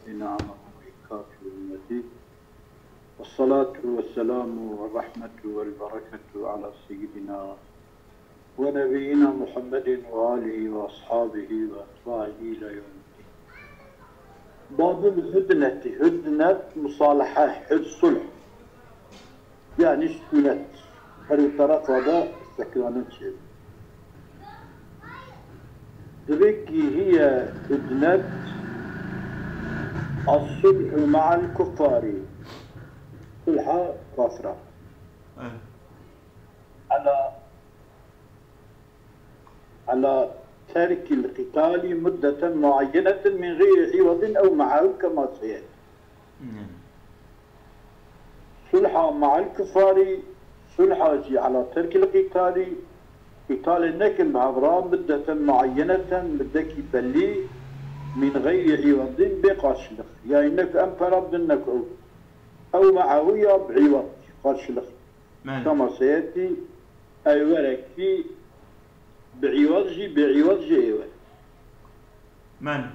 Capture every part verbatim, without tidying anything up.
نعمه ويكافئ مزيد. والصلاة والسلام والرحمة والبركة على سيدنا ونبينا محمد وآله وأصحابه وأتباعه إلى يوم الدين. باب الهدنة، هدنة مصالحة، حل صلح. Yani sükunet. Her û terefa de sekilanin çêbin. Divê kî hiye hudnet as-sulhu ma'al kuffari. Sulha kafira. Evet. Ala, ala terkil qitali muddeten muayyeneten min gayri iwadin ev ma'ahu kema seyet. Hmm. Sulha ma'al kufarî, sulha jî ala terkil qîtalî, qîtalê nekin bi hev re muddeten muayyeneten, muddekî bellî, min gayri iwadin, bê qarşılık. Yani ne ku em pera bidin ne ku ew. Ew ma'ahu ya bi iwad, qarşılık. Mane. Kema seyetî, ew werekî bi iwad jî, bê iwad jî ê were. Mane.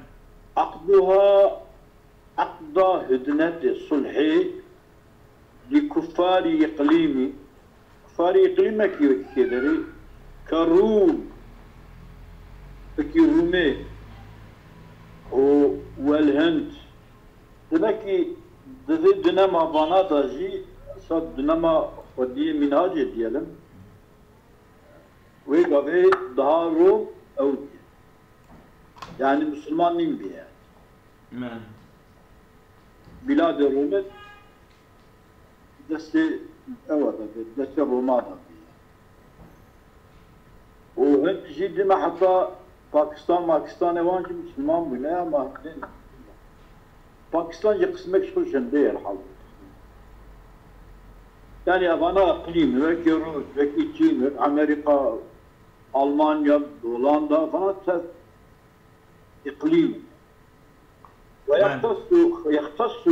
Aqduha Eqda hudnetê sulhê li kuffarî îqlîmî, kuffarî îqlîmekî wekî kê derê, ke Rûm, wekî Rûmê û wel Hind. Demek ki divê dunema vana da jî, sa dunema xwediyê mînacê diyelim, wê gavê daha Rûm ew diye. Yani Müslüman nîn bî yani. Me. Biladê Rûmê destê ewa de bê, destê Roma de bê. Û hin jî dime heta Pakistan, Makistanê wan jî Müslüman bûne ama Pakistan jî qismek ji xwe jindê ye li hal. Yani evana iqlîm, wekî Rûs, wekî Çîn, wek Amerîka, Almanya, Hollanda, evana tev iqlîm. ويختص، يختص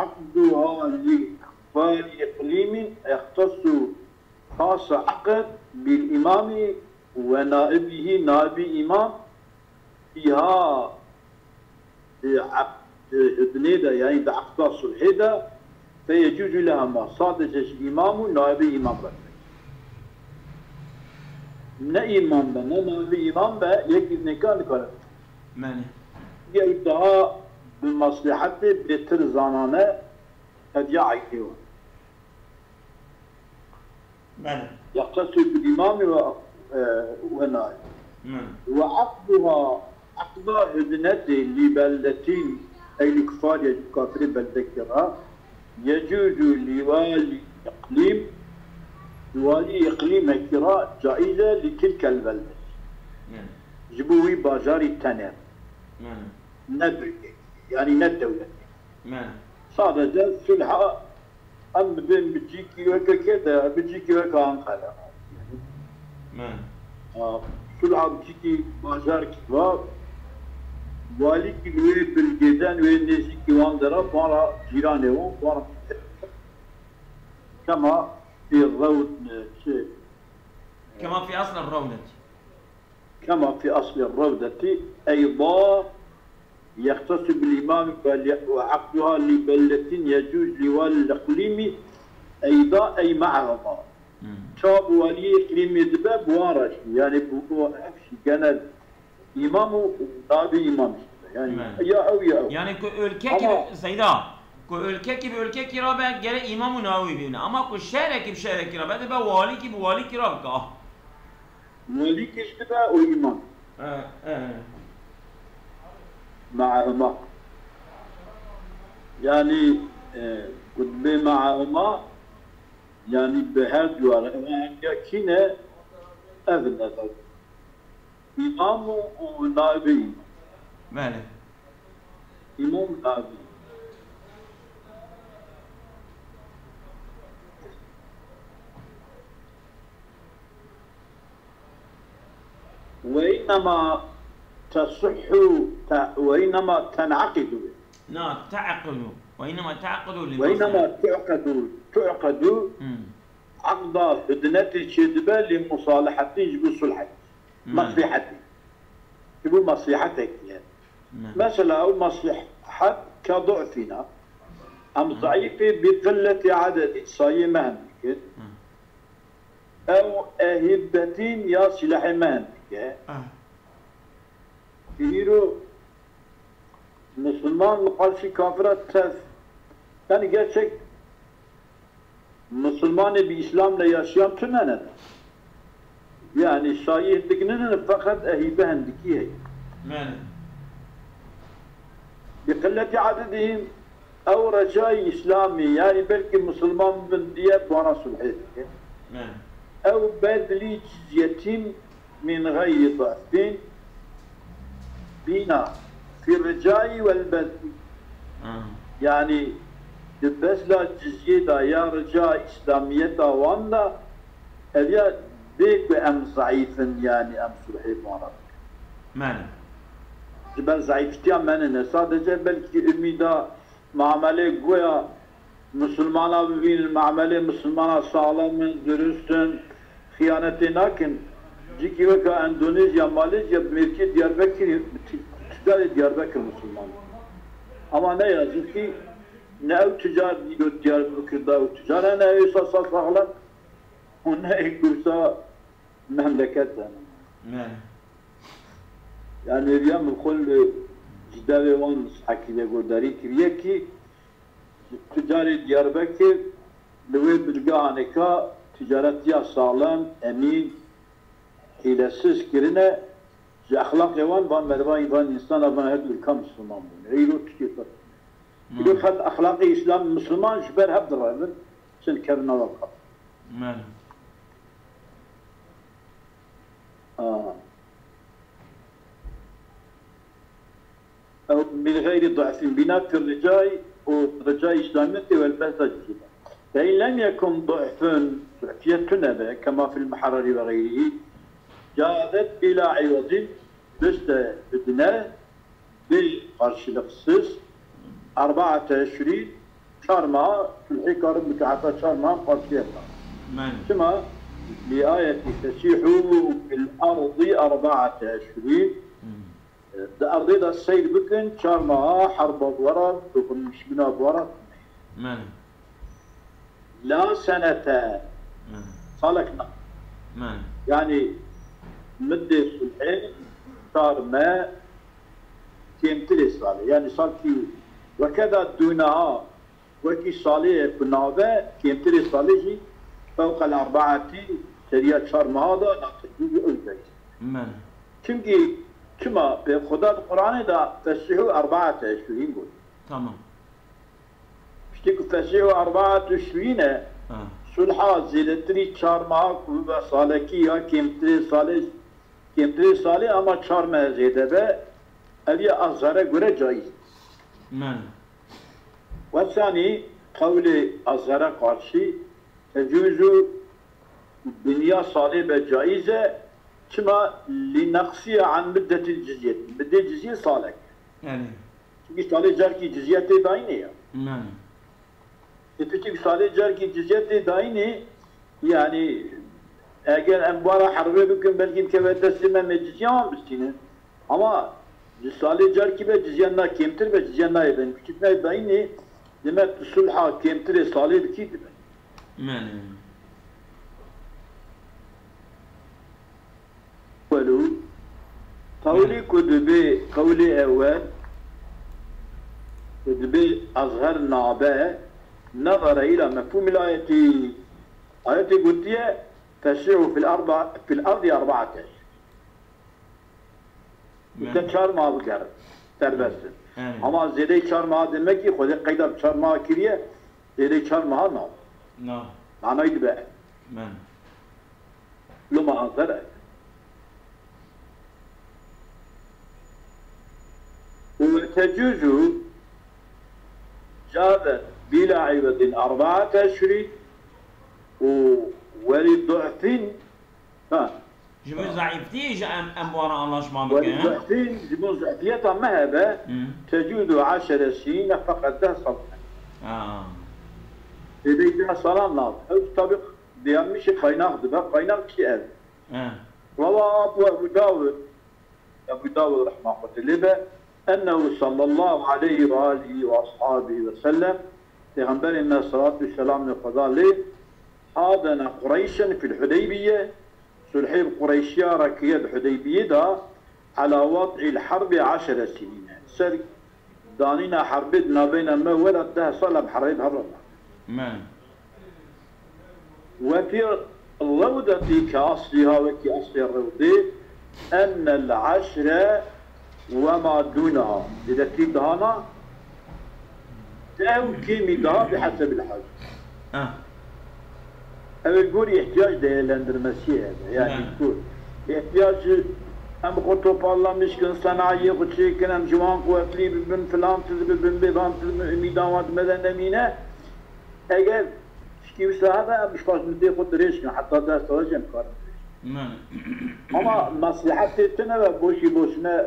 عقدها لكفار إقليم، يختص خاص عقد بالإمام ونائبه، نائب إمام فيها، e, aqd-, e, hudnê de, yani di aqda sulhê de, feyecuzu lehuma, sadece ji îmam û naibê îmam re. Ne îmam be, ne naibê îmam be, yek îznekan dikare. Mane. Ew daha bi maslahatê bêtir zanane hediya eydê wan. Mane. يختص بالإمام و، e, ونائب. Mane. وعقدها، عقد هدنة لبلدة، أي لكفار، يعني كافر بلدة كرا، يجوز لوالي إقليم، والي إقليم كرا جائزة لتلك البلدة. Mane. Ji bo wî bajarî tenê. Mane. Ne bölge, yani ne devlet. Mane. Sadece sulha em bibên bi cîkî weke kê de, bi cîkî weke Ankara. Me. A, sulha bi cîkî bajarkî va, walîkî li wê bilgê de, wê nêzîkî wan de re, van re cîranê wan, van re kema fî rewd, çi? Kema fî asl rewdet. كما في أصل الروضة أيضا يختص بالإمام وعقدها لبلدة يجوز لوالي الإقليم أيضا أي معهما. Hmm. Çawa bi waliyê îqlîmê dibe bi wan re jî. Yani bu, bu hepsî genel îmam û nabî îmam işte. Yani Me. Ya ew ya ew. Yani ku ülke ki Ama- Seyda, ku ülke ki bi ülke ki rabe gere îmam û nabî bîne. Ama ku şehre ki bi şehre ki rabe dibe walî ki bi walî ki rabe. Welî kiştibe û îmam. He, he. Maehuma. Yani, e, kutbê maehuma, yani bi her dua re, ya kîne ev ne. Îmam û, û naibê îmam. Belê. Îmam naibê. وإنما تصح ت-، وإنما تنعقد. Na, te'qidu. وإنما تعقد لمصلحة. وإنما تعقد، تعقد. Hmm. Aqda hudnetê çêdibe lê musalihetê ji bo sulhê. Hmm. Meslihetê. Ji bo meslihetekî ye. Hmm. Mesela ew meslihet ka du'fîna. Em zayîfê bi qilletî ededî, sayê me hem dike. Ew ehîbetîn ya silahê me hem dike. Îro Musulman li qarşî kafira tev. Yani gerçek Musulmanê bi Îslamle yaşayan tune ne. Yani sayî hindik nine, feqet ehîbe hindikî heye. Mene. Bi qilletî ededî ew recayî Îslamî, yani belkî Musulman bin diye bana sulhê dike. Mene. Ew bedlî cizyetin min gayri du'fin bîna fî ricayî wel bedlî. Ha. Yani di bezla cizyê de ya rica Îslamiyeta wan de ev ya bê ku em zayîf in, yani em sulhê wan re bikin. Mene. Ji ber zayîftiya me nine. Sadece belkî umîda muamelê goya Musulmana bibînin, muamelê Musulmana saxlem in, durust in, xiyanetê nakin. Cikî weka Endonezya, Malezya, bi mêrkê Diyarbekirê, bi ti-, ticarê Diyarbekir Musulman. Ama ne yazık ki ne ew ticar dîro Diyarbekir de ew ticar hene, ew sa sa saxlem û ne ê kursa memleket de. Ne. Yani hêviya min xwe li ji devê wan hekî veguhdarî kiriye ki Tucarê Diyarbekir li wê bilgehanê ka ticaretiya saxlem, emîn, hîlesiz kirine, ji exlaqê wan van merivayî van însana van her du êrka Misliman bûne. Îro tiştê xwe. Îro Hmm. xelk exlaqê Îslam Misliman ji ber hev direvin, çin kevin nava kafir. Mene. Aa. Ew min gayri du'fin bîna fî ricay û ricay Îslamiyetê wel behsa cizî de. Fe in lem yekun du'fun, du'fiyet tune be, kema fil muharreri ve gayrihi, cazet bila iwazin, deste bidine, bi karşılıksız, arbaate eşhurî, çar meha, sulhê karin bike heta çar meha karşıya. Mene. Çima? Li ayetî fesihu fil ardi arbaate eşhurî. Hmm. Di erdê de seyr bikin, çar meha herba bi we re, dokunmuşbûna bi we re. Mene. La senete. Mene. Salek na. Mene. Yani, middê sulhê çar meh kêmtirê salê. Yani, salkî wekeda dûneha, wekî salê ye ku nabe, kêmtirê salê jî fewqel arbaetî seriya çar meha de natecuzu ew caiz. Mene. Çimkî çima pê Xuda di Quranê de fesihu arbaete eşhurîn got. Tamam. Piştî ku fesihu arbaete eşhurîn e, Ha. sulha zêdetirî çar meha ku bibe salekî ya kêmtirê salê, kêmtirê salê ama çar meh zêde be, ev ya Azhare göre caiz. Mene. Wesanî qewlê Azhara qarşî tecuzu dinya salê be caiz e, çima lî neqsiye an middetil cizyet. Middê cizyê salek. Yani. Çünkü salê carkî cizyetê dayînê ya. Yani. E, peki salê carkî cizyetê dayînê, yani eger em bara herbe bikin belkî dikeve destê me me cizya wan bistînin. Ama ji salê carkî be cizya na kêmtir be, cizya nayê ben. Küçük nayê dayînê, demek tu sulha kêmtirê salê bikî dibe. Mene. Welo, qewlê ku dibê, qewlê ewel, ku dibê Azher nabe, nazara ila mefhûmil ayetî. Ayetê gotiye, fesihu fil arba, fil ardi arbaate. Te çar meha bigerin. Serbest in. Yani. Ama zêdeyî çar meha demek ki Xwedê qeyda bi çar meha kiriye, zêdeyî çar meha na. Na. Manayî dibe. Men. Loma Azher e. Ve tecuzu cazet bila iwedin arbaate eşhurî û welî du'fin Ha. Ji bo zayîftiyê jî em, em bi wan re anlaşma bikin, he? Zehfî, ji bo zehfiyeta me hebe, Hı. Tecûd û eşere sinîne feqet deh sal. Ha. Dê deh salan nav. Ew tabi diyanmişî qaynax dibe. Qaynax kî ev? He. Rawa Abu Ebu Dawud. Ebu Dawud rehma Xwedê lê be. Ennehu sallallahu aleyhi ve alihi ve ashabihi ve sellem, Pêxemberê me, salat û selamê Xweda lê, hadene Qureyşen fil Hudeybiye, sulhê bi Qureyşiya re kiriye di Hudeybiyê de, ala wad'il harbi aşere sinîne, ser danîna herbê di navbeyna me we re deh sal em herbê bi hev re nakin. Me. Ve fî rewdetî ke asliha wekî eslê rewdê, ennel eşre ve ma dûneha. Zêdetî dahana, deh û kêmî daha bi hesebil hacet. Ah. Ew ê gorî ihtiyac değerlendirmesi ye. Yani Yani. ku ihtiyac em xwe toparlamiş kin, senayê xwe çêkin, em ji wan quwetlî bibin, filan tiz bibin, bêvan tiz bibin, umîdan wan di me de nemîne. Eger tiştî wisa hebe, em ji xwe ji dê xwe dirêj kin, heta deh sala jî em karin dirêj kin. Mane. Ama meslehetê tune ve boşî boşine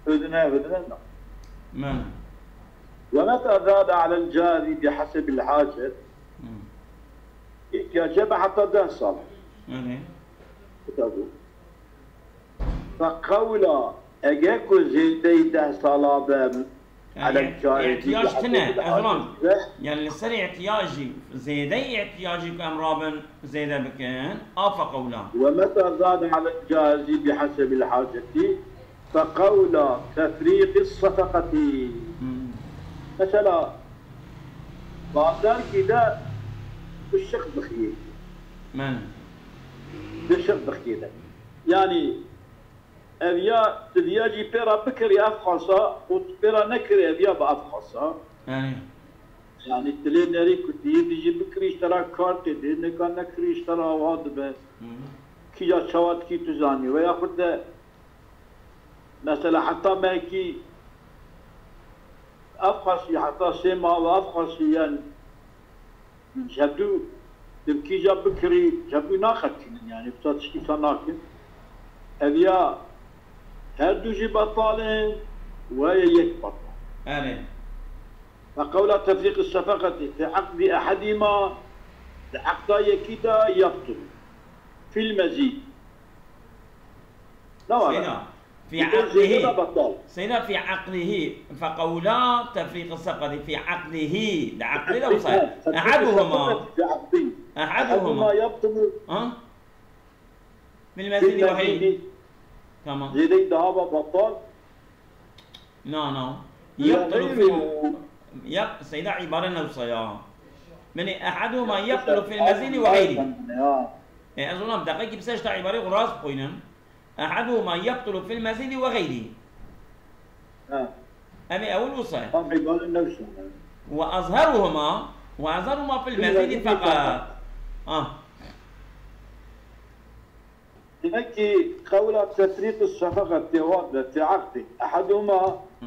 hudine hudine ne. Mane. Ve meta zade alel cari bi hesebil hacet. Hmm. Îhtiyacê be heta deh sal. Mane. Kitabû. Fe qewla, ege ku zêdeyî deh sala be, Yani, elem çarê îhtiyacî tine, ez ulan. Yani, li ser îhtiyacî, zêde îhtiyacî ku em rabin, zêde bikin, a fe qewla. Ve meta zade alel cahizî bi hesebil hacetî, fe qewla tefrîqî sefeqetî. Hmm. Mesela, bazarkî de tu şix dixiyê. Men. Tu şix dixiyê de. Yani, Ev ya, tu viya jî pê re bikirî ev xasa û tu pê re nekirî ev ya bi ev xasa. Yani. Yani tu lê nerî ku tu yê dijî bikirî ji te re kar tê, tu yê nika nekirî ji te re awa dibe. Hı. Kîja çawa dikî tu zanî. Ve yaxud de mesela heta mehekî ev xasî, heta sê mah ve ev xasî yani Ji hevdû tu bi kîja bikirî, ji hevdû naxebitînin, yani wisa tiştî wisa nakin. Ev ya her du jî betal in, we yê yek betal. Erê. Ve qewla tefrîq sefeqetî fi eqdî ehedîma, di eqda yekî de yebtul. Fil mezîd. Ne var? Seyda, fi Bi zêde eqdihi. de betal. Seyda, fi eqdihi. Feqewla tefrîq sefeqetî fi eqdihi. Di eqdî de wisa. Tefrîq Ehaduhuma. sefeqetî fi eqdihi. Ehaduhuma. Ehaduhuma yebtulu. Ha? Fil Fil mezîdi ve xeyri. mezîdi. Tamam. Zêdeyî daha ve betal. Na, na. Ve Yebtulu fil, xeyru. yeb-, Seyda, îbare ne wisa ya. Benê ehaduhuma yebtulu fil mezîdi ve xeyri. Ya. E, ez ona deqekî bi ser ji te îbarê xwe rast bixwînim. Ehaduhuma yebtulu fil mezîdi ve xeyrî. Ha. Em ê ewil wisa ye. Tam îbare newşin. Ve azheruhuma, ve azheruhuma fil Fil mezîdi mezîdi feqat. feqat. Ah. Demek ki qewla tefrîq sefeqet tê wan de tê eqdî. Ehaduhuma Hı.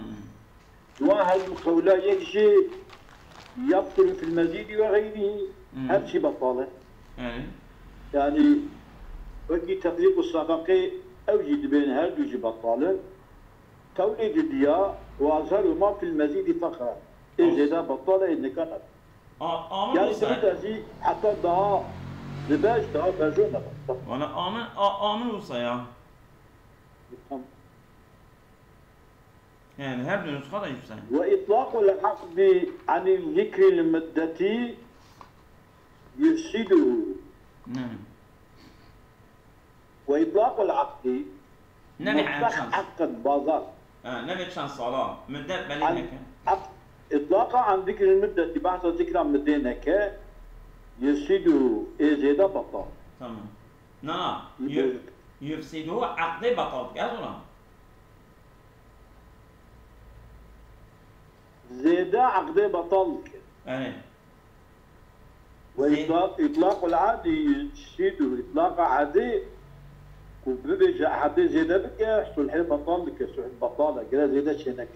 Wan her du qewla yek jî yebtulu fil mezîdî ve xeyrî, Hmm. her çî betal e. Evet. Yani wekî tefrîq û sefeqê ew jî dibên her du jî betal in. Qewlê didiya, wa azheruhuma fil mezîdî feqat. Ê Olsun. zêde betal e, ê nika ne. A-, amin Yani olsa. Seyda jî heta daha dibe ji daha berjo nebe. Vana amin, a-, amin olsa ya. Tamam. Yani her du nusxa da yüksek. Ve itlaqul akdi anil zikril muddeti yufsiduhu. Ne. Ve itlaqul akdi Ne ne mutlaq çend? akd bazar. Ha, ne ne çend sala. Müddet belli An, neke. ak, itlaqa an zikril muddeti, bahsa zikra müddê neke, yufsiduhu, ê zêde betal. Tamam. Na, na. Yuf-, yufsiduhu akdê betal dike, ez ona. Zêde eqdê betal dike. Erê. Ve Zê- îtla-, îtlaqul adî yufsîdu, îtlaqa adî ku bibêje ehedê zêde bike, sulhê betal dike, sulh betal e, gere zêde çêneke.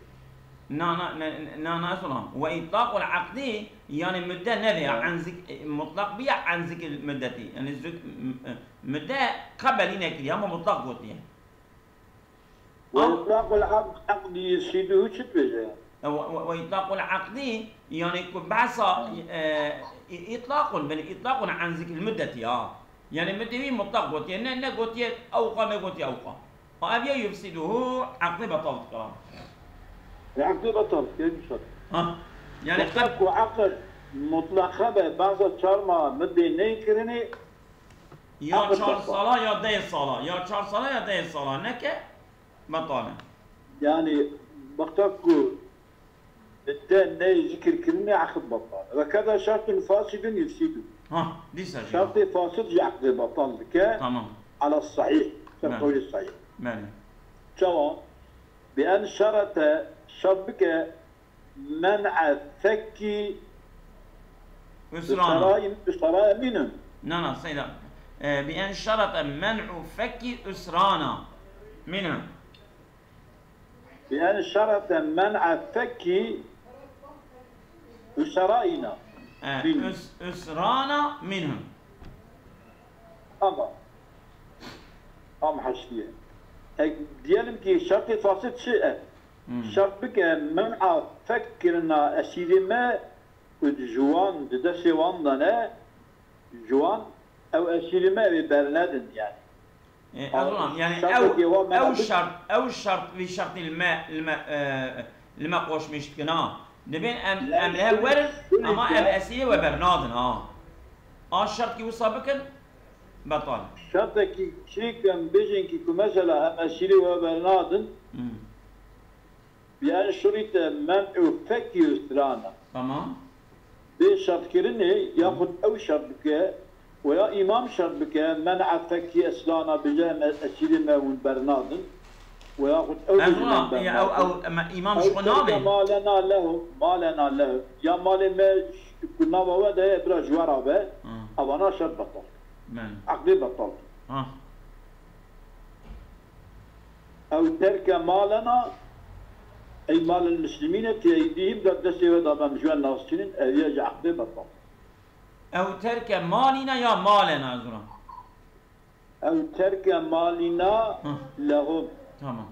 Na, na, ne, na, na, ez ona. Ve îtlaqul akdî, yani müdde ne veya Hı. en zik-, e, mutlak biya en zikir müddeti. Yani zük-, m-, e, müdde qebelî nekiriye ama mutlak gotiye. Ve Am- itlaqul aqd, aqdî yufsîduhu çi dibêje? E, ve, ve, ve itlaqul aqdî, yani ku behsa, e, i-, itlaqun, ben itlaqun an zikril muddeti ya. Yani müdde wî mutlaq gotiye, ne, ne gotiye ewqa, ne gotiye ewqa. Ha, ev ya yufsîduhu aqdî betal dikara. Eqdê betal, gelmiş hat. Ha. Yani Wexta ku eqd mutleqe be, behsa çar ma middê neyê kirinê, ya çar sala ya deh sala, ya çar sala ya deh sala neke, betal e. Yani, wexta ku bi te neyê zikir kirinê, eqd betal. Ve keda şertun fasidun yufsidu. Ha, dîsa jî. Şertê fasid jî eqdê betal dike. Tamam. Ala sahih. Ser qewlê sahih. Belê. Çawa? Bi en şerete, şert bike, men'e fekkî usrana. Usraya minhum. Na, na, seyda. E, bi en şerete men'u fekkî usrana minhum. Bi en şerete men'e fekkî usrayna. E, us-, usrana minhum. Ama. Am haştiye. E, diyelim ki şertê fasid çi e? Hmm. Şert bike men'a fek kirina esîrê me û di ji wan, di destê wan de ne, ji wan ew esîrê me wê bernedin yani. E, ez wan, yani ew, ew şert, ew şert, vî şertî li me, li me, e, li me qoşmîş dikin ha. Dibên em, em li hev werin, ama ev esîrê we bernadin ha. A şertkî wisa bikin, betal. Şertekî çêk em bêjin ki ku mesela em esîrê we bernadin. Hmm. Bi en şurîte men'u fekî usrana. Tamam. Bê şertkirinê yaxud ew şert bike û ya îmam şert bike, men'a fekî usrana, bêje em esîrê me hûn bernadin. Û yaxud ew bêje em bernadin. Ew, ew, me îmam ji xwe nabê. Ew terke malena lehum, malena lehum. Ya malê me ku nava we de ye, bira ji we re be. Ha. Evana şert betal. Eqdê betal. Ha. Ew terke malena, ey malel muslimîne fi eydîhim, da destê we da bem ji we nas çînin, ev ya ji eqdê betal. Ew terke malîna ya malena, ez wana. Ew terke malîna lehum. Tamam.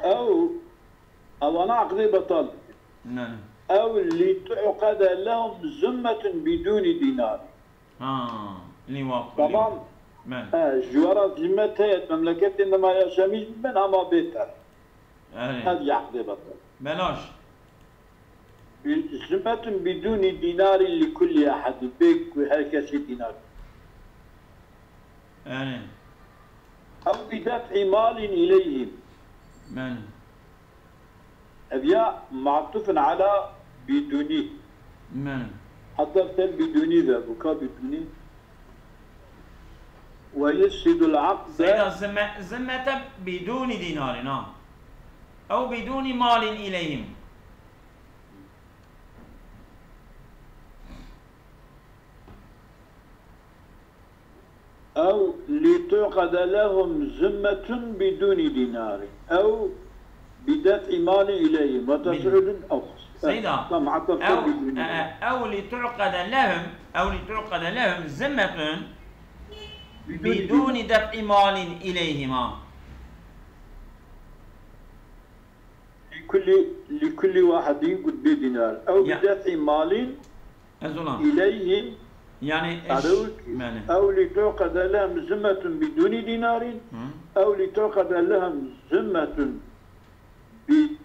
Ew, ewana eqdê betal dikin. Ne, ne. Ew li tu'qede lehum zimmetun bidûnî dînarî. Ha, nî wa xulî. Tamam. Men. He, ji we re zimmet heye, memleketê me ma yaşamîş bibin, ama bê ter. Erê. Ev yaqdê betal. Belaş. Bi-, zimmetun bidûnî dînarî li kullî ehedî, bê ku her kesê dînar. Erê. Ew bi def'i malin ileyhim. Men. Ev ya matufun ala bidûnî. Men. Heta ser bidûnî ve, bu ka bidûnî. Ve yufsidul aqde. Seyda, zimme-, zimmete bidûnî dînarî, na. Ew bidûnî malin ileyhim. Ew li tu'qede lehum zimmetun bidûnî dînarî. Ew bi def'i malin ileyhim. Ve tes'udun ew. Seyda, tamam, ew, e, e, ew li tu'qede lehum, ew li tu'qede lehum zimmetun bidûnî def'i malin ileyhima. Li kulli, li kulli wahidin got bê dînar. Ew bi def'i malin ileyhim. Yani eş, yani. Ew li tu'qede lehum zimmetun bidûnî dînarin. Ew li tu'qede lehum zimmetun bi,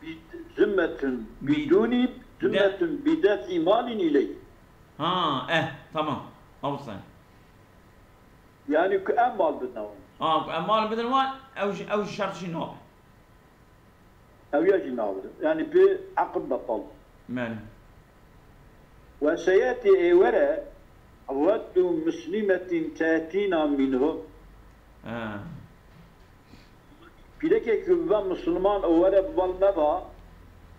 bi, zimmetun bidûnî, zimmetun bi def'i malin ileyhim. Ha, eh, tamam. Hawsa. Yani ku em mal bidin wan. Ha, ku em mal bidin wan, ew jî, ew jî şert jî nabe. Ew ya jî nabidin. Yani bi eqd betal. Men. Ve seyetî êwere reddu muslimetin te'tîna minhum. Ha. Pîrekek ku bibe musulman û were bi bal me ba,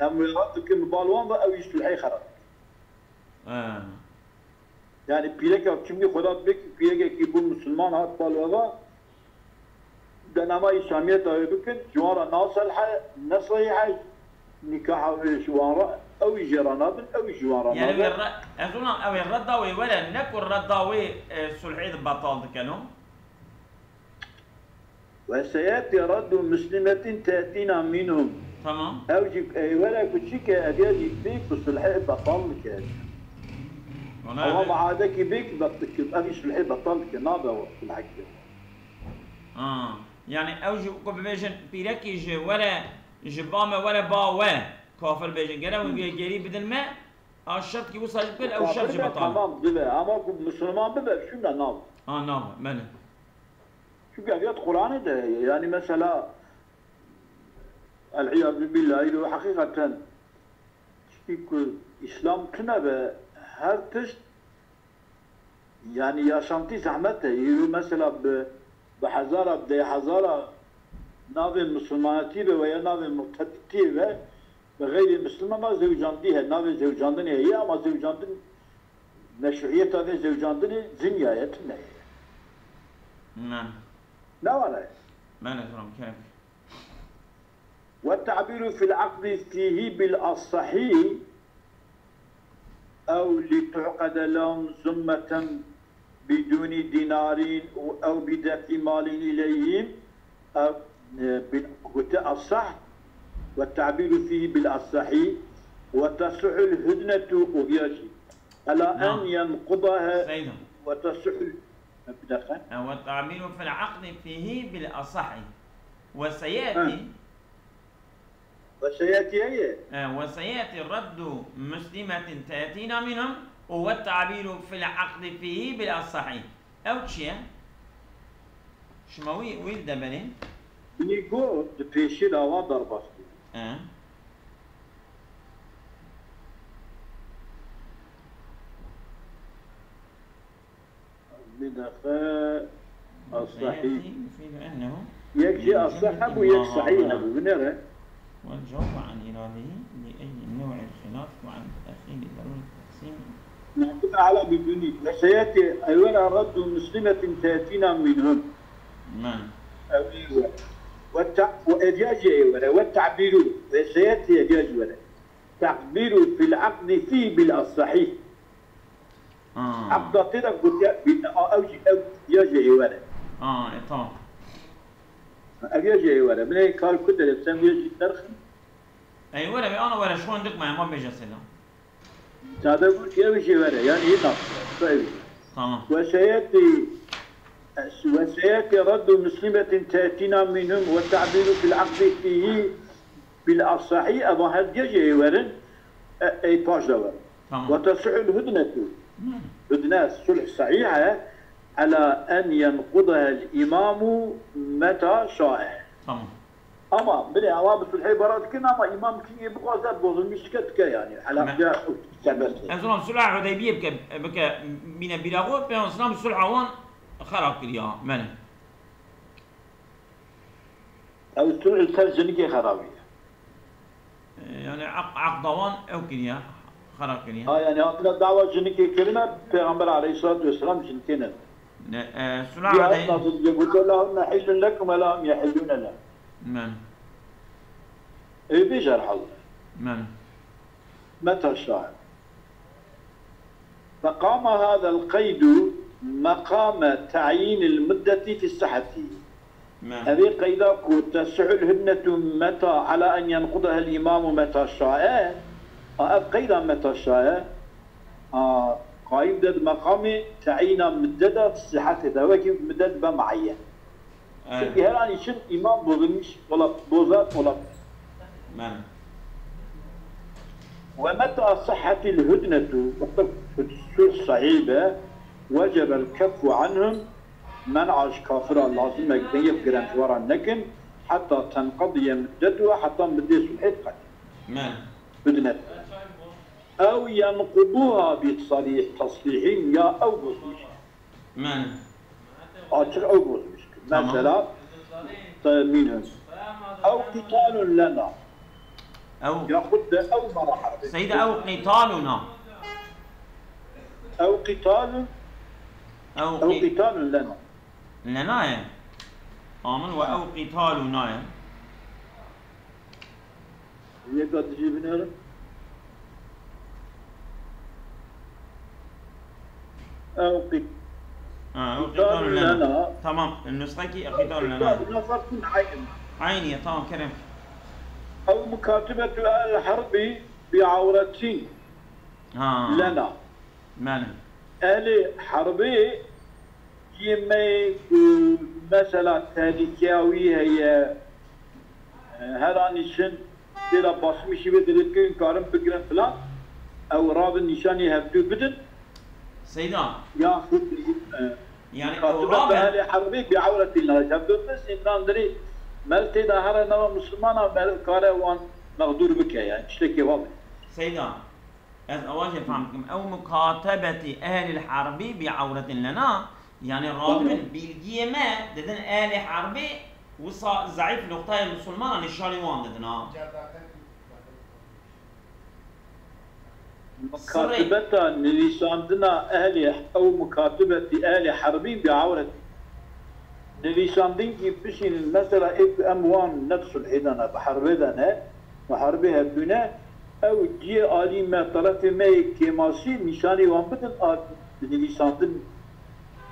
em wê red bikin bi bal wan ve ew jî sulhê xerab. Ha. Yani pîreka çimkî Xweda dibê ku pîrekekî bû misilman hat bal we va, denama îslamiyeta wê bikin, ji wan re naselhe, nesehîhe, nîkaha wê ji wan re, ew jî jê re nabin, ew jî ji wan re nabin. Yani wê re, ez ona ew ê redda wê were, ne ku redda wê, e, sulhê de betal dike lo. Ve seyetî reddu muslimetin te'tîna minhum. Tamam. Ew jî ey were ku çi ke ev ya jî bê ku sulhê betal dike. Ona ew muadekî bê ku bet-, ev jî sulhê betal dike. Nabe we sulhekî. Ha. Yani ew ji ku bibêjin pîrekî ji were, ji ba me were ba we, kafir bêjin. Gere hûn vê gerî bidin me, a şertkî wisa jî bikin, ew şert Kafir jî be betal. Tamam dibe ama ku Müslüman bibe şûna nav. A nav, belê. Çünkü ev yat Kur'an'ı de yani mesela el-iyazu billahi lo hakikaten tiştî ku İslam tune be her tişt Yani yaşantî zehmet e. Îro mesela bi, bi hezara, bi deh hezara navê misilmanetî be veya navê murtedîtiyê be, bi xeyrê misilman ve zewcandî he, navê zewcandinê heye ama zewcandin meşruiyeta vê zewcandinê zinya ye, tune ye. Ne. Ne var e? Ben de tamam, kerem. والتعبير في العقد فيه بالأصح أو لتعقد لهم ذمة بدون دينار أو بدفع مال إليهم أو بالأصح والتعبير فيه بالأصح وتصح الهدنة وبياجي على أن نعم. ينقضها سيدنا. وتصح ال-، بدقة. والتعبير في العقد فيه بالأصح. وسيأتي ها. وسيأتي هي. آه، وسيأتي رد مسلمة تأتينا منهم والتعبير في العقد فيه بالأصح. Ew çi ye? Şima wî, wî li deberê? Binî got, di pêşî de awa derbas bû. E. Bir dakika. As-sahih. Yek jî as-sah hebû, yek sahih hebû. Binêre. والجواب عن إراده لأي نوع الخلاف وعن تأخير ضرورة تقسيم. نعتمد على بدوني. وسيأتي أيضا رد مسلمة تأتينا منهم. نعم. أيوة. والتع-، وإدياج أيوة. والتعبير. وسيأتي إدياج أيوة. تعبير في العقد فيه بالأصح. Aa. Eqda tê de gotiye, bîne, a, ew jî, ew ya jî êwer e. Aa, e, tamam. Ev ya jî êwer e. Min ê kar ku derê, sen ya jî derxin. Ey, were, be, ana were, şu an dik me, ma bêje selam. Sade bu, ew jî êwer e. Yani, iyi nasıl? Tamam. وسيأتي، وسيأتي رد مسلمة تأتينا منهم والتعبير في العقد فيه بالأصح، eva her diye jî êwerin, e, ey paş de werin. Tamam. وتصح الهدنة. Hmm. Hudne, sulh sahih e, على أن ينقضها الإمام متى شاء. Tamam. Ama bilê ewa bi sulhê bara dikin ama îmam kî bixwaze bozulmuş dike dike yani. Hela Me- ya serbest. Ez ona sulh Hudeybiyê bike, bike bîne bîra xwe, pê wan sulh wan xerab kiriya. Mene. Ew sulh li ser jinikê xerabî ye. E, yani aq-, aqda wan ew kiriye, xera kiriye. Ha, yani hatine dawa jinikê kirine, Peyxamber aleyhissalatu vesselam jinikê ne. Ne, e, sulh Diye aleyh- Esma diye gote, "Lehunne hillun lekum ve lehum yehillune le." Men. Ê bêje erhal. Men. متى شاء. فقام هذا القيد مقام تعيين المدة في الصحة. Mem. Evê qeyda ku تصح الهدنة متى على أن ينقضها الإمام متى شاء. A, ev qeyda متى شاء. A, qayîm de di meqamê teyîna midde de sihetê de wekî midde dibe muayyen. Evet. Çünkü her an için imam bozulmuş ola-, bozar olabilir. Mem. ومتى صحت الهدنة, wexta ku sulh sahî be, وجب الكف عنهم, men'a ji kafira lazim e, dengê bi girençwaran nekin, حتى تنقضي مدتها, heta middê sulhê diqete. Mem. Hudnet. أو ينقضها بصريح تصريح, ya ew bozmuş. Mem. Açık ew bozmuş. Tamam. Mesela, te-, minhum. أو قتال لنا. Ew. Yahut da ew mara harbi. Seyda, ew qitaluna. أو قتال. Ew أو qi-, قتال لنا. Lena ye. Amin ve ew qitaluna ye. Yeka dijî binêrim. Ew qî-, Ha, ew qitalun lena. Tamam, nusxekî qitalun lena. Qitalun lena, farkun eyn. Eyn ye, tamam, kerem. Ew mukatibatu ehlil herbi bi awretin Ha. lena. Mene. Ehlê herbê Ciyê me yê ku mesela tehlîkeya wî heye, e, her an nîşin tê de basîmî şîvê dirê bikin, karin bigirin filan, ew rabin nîşanî hevdû bidin. Seyda. Yaxud, e, Yani ew katibeta rabin. Ehlê herbî bi ewretî lena. Hevdû bisin, nan dirê mel tê de here nava Mislimana mel kare wan mexdûr bike, yani tiştekê wa bike. Seyda. Ez ewa jê fehm dikim. Ew mukatebetî ehlil herbî bi ewretin lena, yani rabin bilgiyê me didin ehlê herbî, wisa zeîf noqtayê Musulmana nîşanî wan didin ha. Sirê. Mukatibeta nivîsandina ehlê, ew mukatibetî ehlê herbî bi ewretî. Nivîsandin kî bişînin, mesela ê ku em wan ne di sulhê de ne, bi herbê de ne, muharibê hevdû ne, ew ciyê alî me, terefê me yê kêmasî nîşanî wan bidin, a, bi nivîsandin,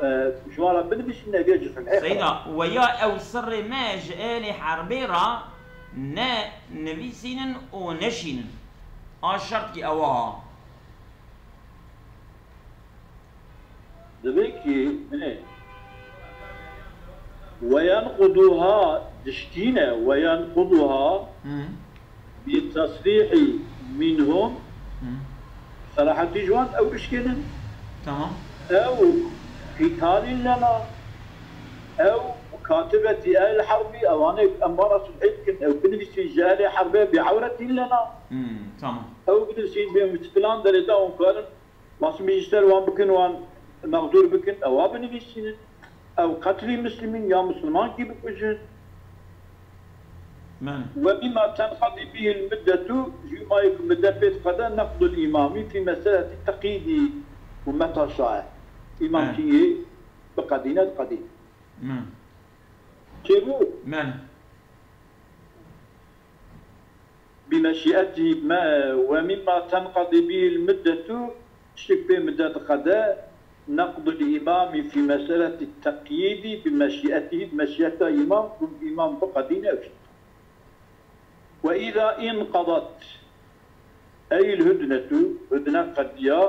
e, ji wan re binivîsînin, ev yê ji sulhê Seyda, xira. Weya ew sirrê me ji êlê herbê re ne nivîsînin û neşînin. A şertkî ew a. Divê kî, ne. Weyenquduha diştîne, weyenquduha Hı. bi tesrîhî minhum, Hı. serahetî ji wan ew bişkênin. Tamam. Ew qîtalîn lena, ew katibetî el herbî, ewanê em vana sulhê dikin, ew binivîsîn ji elê herbê bi ewretîn lena. Hı, tamam. Ew binivîsîn bê filan derê da hûn karin Masumî ji ser wan bikin, wan mexdûr bikin, ewa binivîsînin. Ew qetlî Muslimîn ya Musulmankî bikujin. Men. Ve mimma tenqedî bihil muddetu, ji mayê ku mudde pê diqede, neqdul îmamî fî meseleti teqyîdî û meta şae. Îmam Men. kî yê biqedîne, diqedîne. Men. Çêbû? Men. بمشيئته ما، ومما تنقضي به المدة، tiştek pê mudde diqede, نقد الإمام في مسألة التقييد بمشيئته، bi meşiyeta îmam, ku îmam biqedîne ew jî. وإذا انقضت، أي الهدنة، hudne qediya،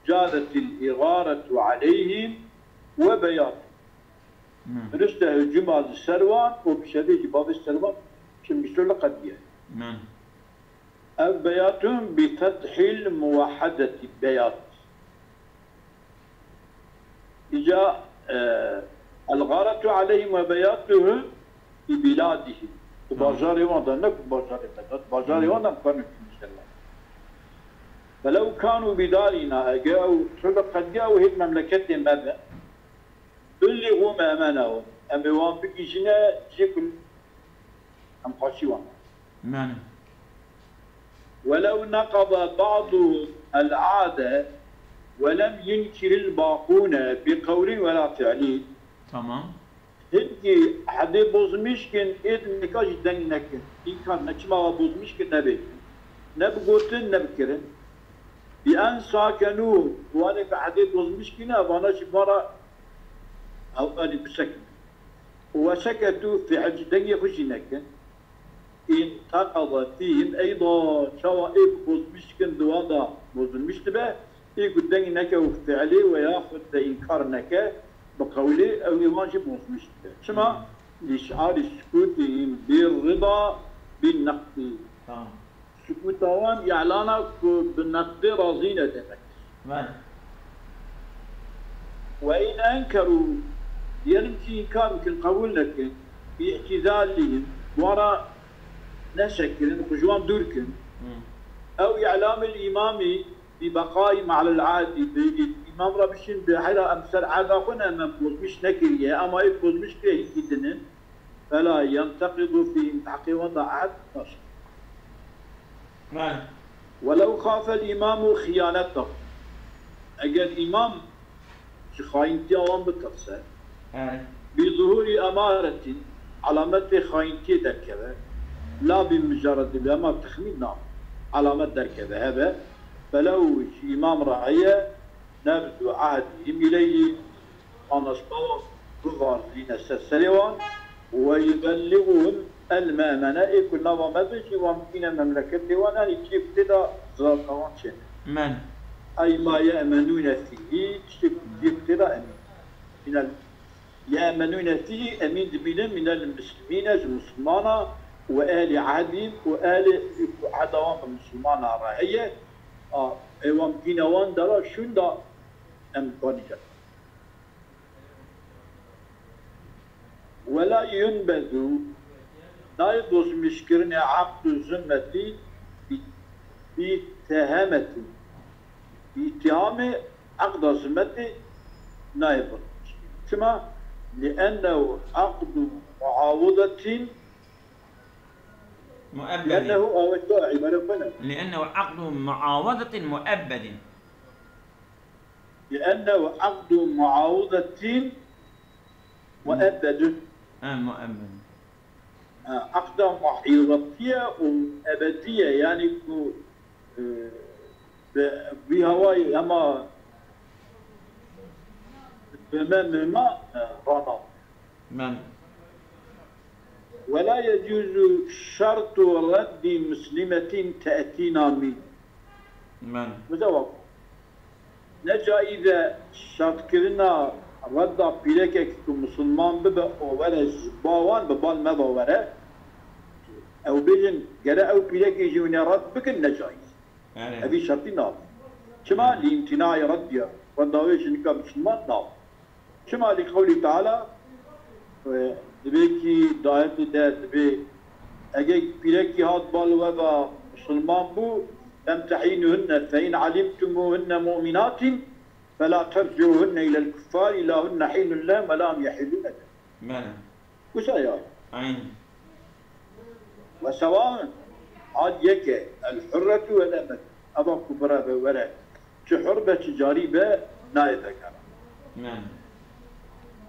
جازت الإغارة عليهم وبيات. Hmm. Dirust e, hicûma li ser wan û bi şevê jî bavê ser wan, çimkî sulh qediye. Hmm. Ev beyatun bi fethil muwahhedeti beyat. Îca, e, el-gâretu aleyhim ve beyatuhum bi biladihim. Di Hmm. bajarê wan de, ne ku bajarê me de, di bajarê Hmm. wan de em karin çûn ser wan. Felew kanu bi darina, eger ew sulh qediya ew hêt memleketê me be, Belligu me'menahum. Em ê wan bigihîjine cihê ku em xaçî wan. Yani. Welew neqada ba'duhum el-ahde ve lem yunkiril baqûne bi qewlin ve la fi'lin. Tamam. Hinkî ehdê bozmîş kin, ê din nika jî deng nekin. Înkar ne, çima wa bozmîş kin nebêjin. Ne bi gotin, ne bi kirin. Bi en sakenû, wanê ku ehdê bozmîş kine, vana jî vana Ew alî bisekin. Û weseketû, fiil jî dengê xwe jî nekin. Înteqada fîhim eyda, çawa ê ku bozmîş dikin di wan de bozulmîş dibe, ê ku deng neke û fiilê we yaxud de înkar neke, bi qewlê ew ê wan jî bozmîş dibe. Çima? Hmm. Lîşarî sukûtihim bir rida bin neqdî. Tamam. Sukûta wan îlana ku bi neqdê razî ne demek. Belê. Ve in enkerû, diyelim ki înkar bikin, qebûl nekin, bi îtîzalihim, wan re nesekirin, xwe ji wan dûr kin. Hmm. Ew îlamil îmamî bi beqayî me'lel adî, bi îmam re bişîn, bi heyra em ser ada xwe ne, em bozmîş nekiriye, ama ê bozmîş pê hîkî dinin. Fela yenteqidu fîhim, di heqê wan de ehd naşe. Belê. Welew xafel îmamu xiyanetahum. Eger îmam ji xayîntiya wan bitirse, He. bi zuhûrî emaretin, alametê xayîntiyê derkeve, la bi mucaredî, bi hema texmîn na, alamet derkeve, hebe, felew ji îmam re heye, nebzu ehdihim ileyhî, anlaşma wan bivarzîne ser serê wan, we yubelliğuhum el me'mene, ê ku nava me de jî wan bikîne memleketê wan, yanî ciyê ku tê de zararna wan çêne. Men. Ey ma ye'menûne fîhî, tiştê ku ciyê ku tê de emîn. minel, ye'menûne fîhî, emîn dibînin minel muslimîne, ji misilmana, û ehlî ehdî, û ehlî ku ehda wan bi misilmana re heye, a, ê wan dîna wan de re şûnda em kanî ket. Wela yunbezu, nayê dozmîşkirinê eqdû zimmetî bi, bi tehemetî. Bi îtîhamê eqda zimmetê nayê dozmîşkirin. Çima? Li ennehu eqdû muawidetin, Muebbedin. Li ennehu aweta îbare xwe ne. Li ennehu eqdû muawidetin muebbedin. Li ennehu eqdû muawidetin muebbedun. Ha, muebbedin. Ha, eqda muawidetin û ebedî ye, yanî ku, e, bi vî hawayî hema bi me mima, e, rana. Men. Wela yecûzu şertu reddi muslimetin te'tîna min. Men. Mesela bak, ne caiz e şertkirina redda pîrekek ku misilman bibe û were ji ba wan bi bal me de were. Ew bêjin, gere ew pîrekê jî hûn ê red bikin, ne caiz. Erê. Evî şertî nabe. Çima? Erê. Li îmtînaê reddiya. Redda wê jinika misilman nabe. Çima? Li qewlî Teala, e, dibê kî dayetê de dibê, ege pîrekî hat bal we ve misilman bû, femtehînuhunne fe in alimtumuhunne mu'minatin fela terci'uhunne ilel kuffari la hunne hînun lehum ve la hum yehînun lehum. Bele. Wisa ya. Aynen. Ve sewaun, ad yek e, el hurretu vel emetu. Eva ku bira be were, çi hur be, çi carî be, nayê vegeran. Aynen.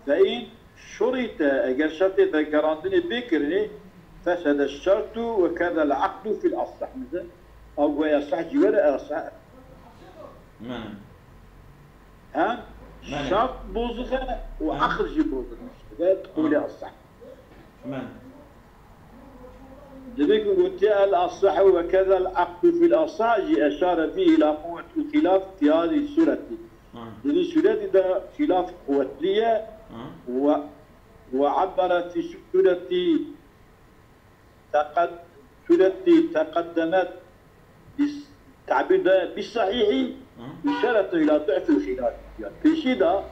Fe in şurite, eger şertê vegerandinê bê kirinê, fesede şertu ve kedel eqdu fil asah. Mesela, ew goya sah jî were, asah. Aynen. Hem Belê. Şart bozixe û Hı. Eql jî bozixe. Ve qulê Hı. Asah. Belê. Dibê ku gotiye el asah ve kezel eqdu fil asah jî eşare fî ila quwwetil xilaf fi hadî sureti. Hı. Di vî suretî de xilaf quwetlî ye Hı. Ve, ve ebbere fî sureti teqed-, sureti teqeddemet bis-, tabîr de bis sahîhî Hı. Îşareten ila du'fil xilaf. Ya pêşî de,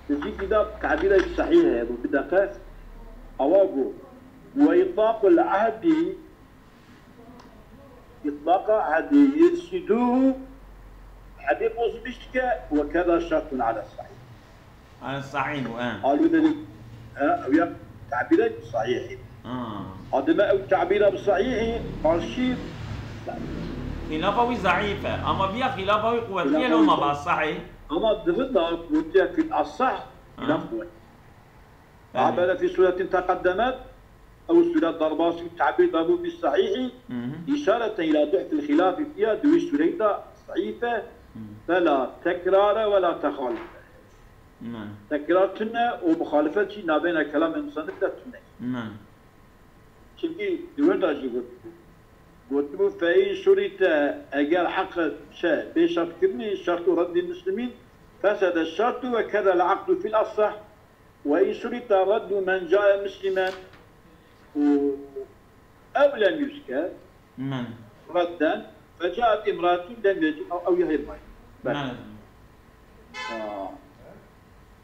pêşî de tabîra sahîh heye, bu bir dakika. Awa bu. Ve itlaqul ahdi, itlaqa ahdi yefsiduhu, ahdi bozmuş dike, ve keda şartun ala sahîh. Ala sahîh bu, he. Alû dedik, he, ew ya tabîra sahîhî. Ha. Ademe ew tabîra bi sahîhî, karşî Xîlafa wî zeîf e. Ama biya xîlafa wî quwetlî ye, Xîlafa loma wî ba sahîh. Ama divin da gotiye fil asah, Ha. Xîlaf quwet. Belê. Abere fî suretin teqeddemet, ew suret derbasî tabîr dabû bi sahîhî, Hı hı. Îşareten ila du'fil xilafî fiha, di wî sureyî de zeîf e, Hı. Fela tekrare wela texalife. Belê. Tekrar tune û muxalifet jî navbeyna kelamê musannif de tune. Belê. Çimkî di wir de jî gotibû. Gotibû, fe in şurîte, eger heq çe bê şertkirinî, şertu reddî muslimîn, fesede şertu ve kedel eqdu fil asah, ve in şurîte reddu men cae muslimen, û ew lem yuzker, Belê. Redden, fecaet imraetun lem yecib, ew, ew ya hêrmayî. Belê. Belê. Ha.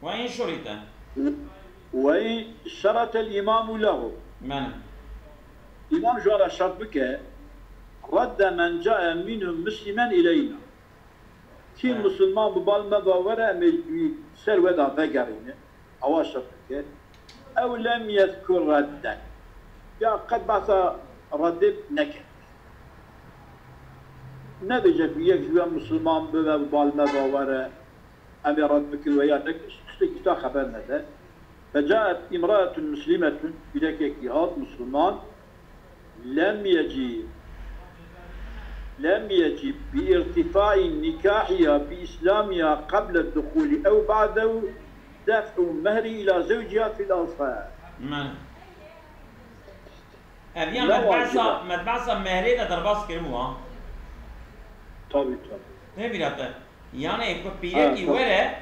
Ve in şurîte. Ve in şeretel îmamu lehu. Belê. Îmam ji wan re şert bike, redde men cae minhum muslimen ileyna. Kî Belê. Misilman bi bal me ve were, em ê wî ser we de vegerîne. Awa şert dike. Ew lem yezkur redden. Ya qet behsa reddê neke. Nebêje ku yek ji we misilman bibe, bi bal me ve were, em ê red bikin we ya nekin, tiştekî ta xeber nede. Fecaet imraetun muslimetun, pîrekekî hat misilman, Lem yecib, lem yecib bi irtifai nikahiha bi islamiha qeble duhuli ew ba'dehu def'u mehri ila zewciha fil asah. Belê. Ev ya Ne medbesa, wacibe. Medbesa mehrê de derbas kiribû ha. Tabii, tabii. Ne bîra te. Yani ku pîrekî Ha, tabii. Were,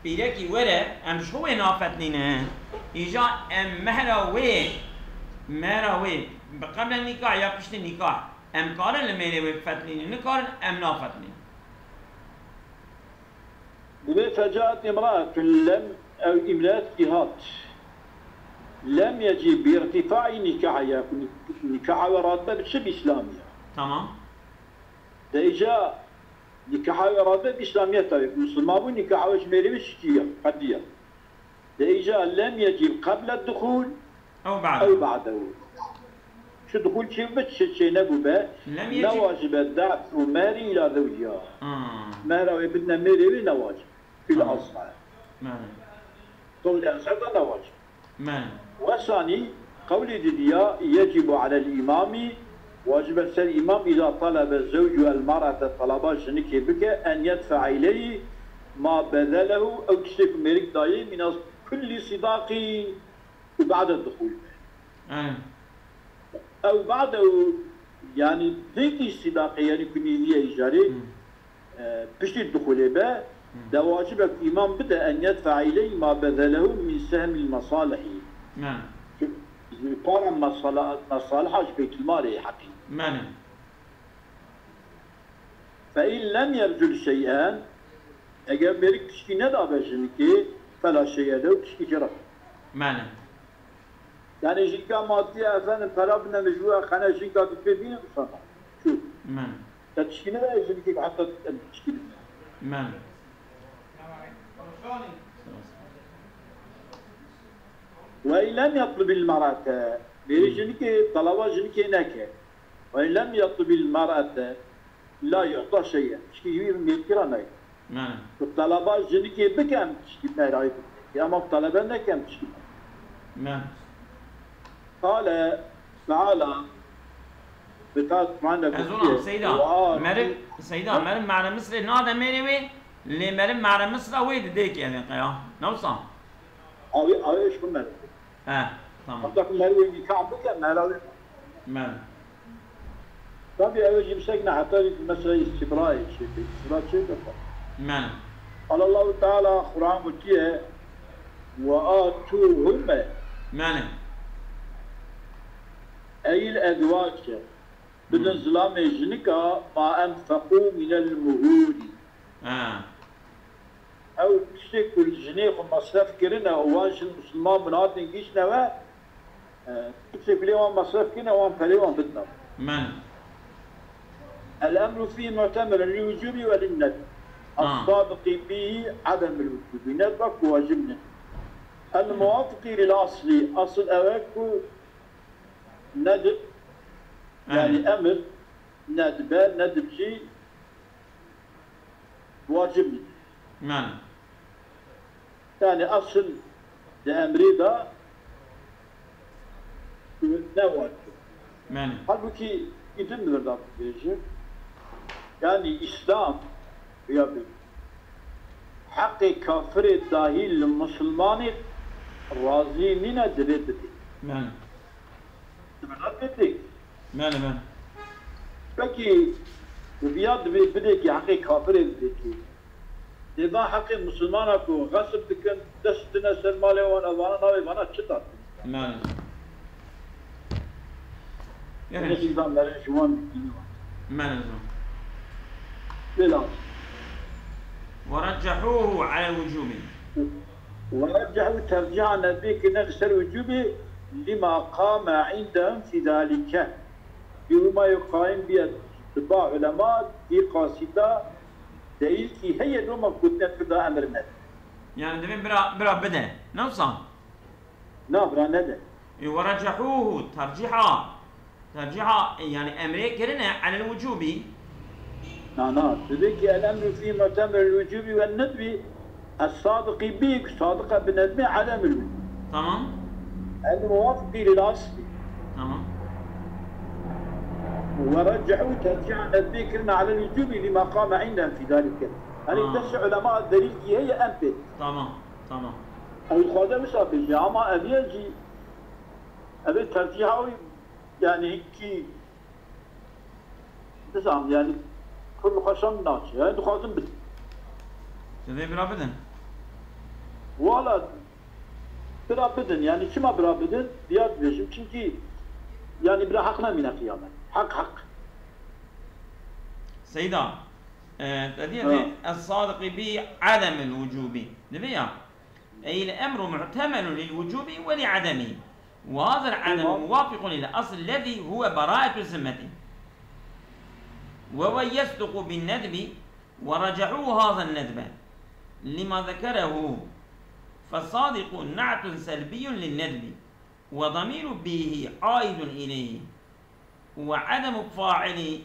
Pîrekî were, em ji xwe wê nafetlînin. Îja em mehra wê, mehra wê bi qebla nîkah ya piştî nîkah, em karin li mêrê wê bifetlînin, nikarin em nafetlînin. Divê fecaet imraetun lem ew îmreetkî hat. Lem yecî bi îrtîfaî nîkahiya ku nîkaha we radibe bi çi bi îslamiya. Tamam. De îca nîkaha we radibe bi îslamiyeta wê. Misilman bû nîkaha we ji mêrê wê şikiya, qediya. De îca lem yecîb qeble dixûl Ew ba'de. ew ba'dehu. Çi dixûl çê bibe, çi çê nebûbe, Lem yecîb. Newacibe da'f û mehrî îla zewciha. Hmm. Mehra wê bidine mêrê wê newacib. Fil Tamam. azhar. Mane. Qewlê azhar da newacib. Mane. Wesanî, qewlê didiya, yecîbu alel îmamî, wacib e ser îmam, îza talebe zewcu el mar'ete, talaba jinikê bike, en yedfe'a ileyhi ma bezelehu, ew tiştê ku mêrik dayê, mîna kullî sidaqî û ba'de dixûl be. Aynen. Ew ba'de û, yanî pêkî sidaqê, yanî ku nîviye îjarê, Hmm. e, piştî dixulê be, Hmm. de wacib e ku îmam bide en yedfe'a ileyhi ma bezelehu min sehmil mesalihî. Aynen. Ji, ji para mesala-, mesaliha ji beytulmalê heqî. Aynen. Fe in lem yebzul şey'en, eger mêrik tişkî nedabe jinikê, fela şey'e lehu, tişkî jê re. Mane. Yani jinka matiye efendim, pera bine min ji we, xene jinka tu pê bîne, wisa na. Çû. Mane. Te tişkî nedaye jinikê, heta em tişkî bîne. Mane. Ve in lem yatlubil mar'ate. Mêrê Hmm. jinikê, talaba jinikê neke. Ve in lem yatlubil mar'ate la yu'ta şey'en. Tişkî ji wî mêrkî re nayê. Mane. Tu talaba jinikê bike, em tişkî mehra wî bidin. Ya ma talebe neke, em tişkî Mane. Qale Teala, bi ta Kur'an de Ez gotiye, ona, Seyda, wa meriv, Seyda, Ha? meriv mehre Misrê nade mêrê wê, lê meriv mehre Misra wê didê kê, yani, ya. Ne wisa? Awê, awê, eş xwe meriv. He, tamam. Hatta ku meriv wê nîkah bike, mehra wê. Mane. Tabi ew jî bi şek ne heta wî mesela îstîbrayê çêbe, îstîbra çêbe. Mane. Qala Allahu Teala Quran gotiye, "Ve atuhunne" Mane. Eyl ezwace. Bidin Hmm. zilamê jinika ma enfeqû minel muhûrî. Ha. Ew tiştê ku li jinê xwe mesref kirine û wan jin misilman bin hatin gihîştine we, e, tiştê ku lê wan mesref kirine, wan perê wan bidine. Men. El emru fî mu'temerun lil wucûbî ve lin nedb. Ah. Es-sadiqî bî ademil wucûbî. Nedba ku wacib ne. El muwafiqî lil aslî. Asl ew e ku nedb, yani Evet. emir, nedbe, nedb jî wacib nîne. Men. Yani asıl di emrê de ne wacib. Men. Halbuki îdin li vir de bibêjim. Yani İslam ya bi heqê kafirê dahil li Musulmanê razî nîne, divê bidê. Men. Divê bidê. Mele, mele. Pekî, bi viya divê bidê ki heqê kafirê bidê ki. Dê va heqê misilmana ku xesib dikin, dest dine ser malê wan, evana navê vana çi da? Mele. Yine Gerek. Şîdan lerin ji wan dikîni wan. Mele zor. Lê lazim. Ve reccehuhu alel wucubi. Ve reccehu terciha nedbê kirine li ser wicûbê lima qame indehum fî zalike. Bi huma yê qaim biye di ba ulema dî qasîda delîlkî heye loma gotine tu da emir nede. Yani divê bira, bira bide. Ne wisa? Na, bira nede. Ê, ve recehuhu terciha. Terciha, e, yani emrê kirine alel wucubi. Na, na. Divê ki el emru fî mu'temeril wucubi ve nedbi, es-sadiqî bî, ku sadiqe bi nedbê ademil wucubi. Tamam. El muwafiqî lil asli. Tamam. Ve recehu terciha nedbê kirine alel wucubi lima qame indehum fî zalike. Yani Ha. dest ulema delîlkî heye em pê. Tamam. Tamam. Ew dixwaze wisa bêje, ama ev yek jî, ev ê tercîha wî, yani hinkî, nizam, yani, kul xweşan naçe, yani dixwazin bidin. Divê bira bidin. Wala bira bidin, yani çima bira bidin? Diya dibêjim, çimkî yani bira heq nemîne qiyamet. Heq, heq. Seyda, e, te diye Ha. vê, "Es-sadiqi bi ademil wucubi." Dibe ya? Ey el-emru mu'temelun lil wucubi ve li ademi. Ve hazal ademu Tamam. muvafiqun lil asl lezî huve beraetu zimmeti. Ve huve yesduqu bin nedbi ve racahu hazan nedbe. Lima zekerehu. Fes-sadiqu na'tun selbiyun lin nedbi. Ve damiru bihi aidun ileyhi. Ve ademu faili,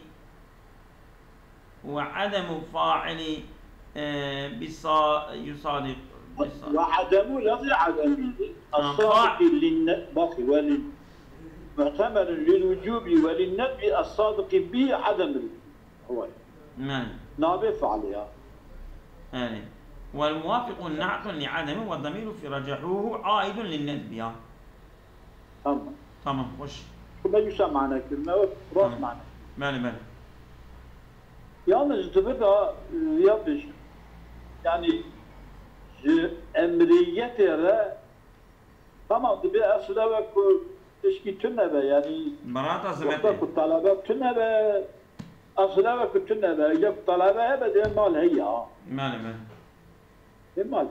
ve ademu faili, e, bisa-, yusadik-, bisa- Ve ademu lafzı ademi. Tamam, As-sadiqi fa- linne-, bak, ve lin-, mu'temelun lil wucubi ve lin nedbi es-sadiqi bi ademil. Huve. Yani. Nabe faali ya. Yani. Vel muvafiqu na'tun li ademi ve damiru fi racahuhu aidun lin nedbi ya. Tamam. Tamam, hoş. Şume yuşa mana kirme, rast Tamam. mana. Belê, belê. Yalnız dibi da, e, ya biz, yani, ji emriyetê re, tamam, dibi esil ew e ku tişkî tune be, yani, Barata wexta zimetê. ku talebe tune be, esil ew e ku tune be, ya ku talebe hebe de mal heya. Belê, belê. Dê mal.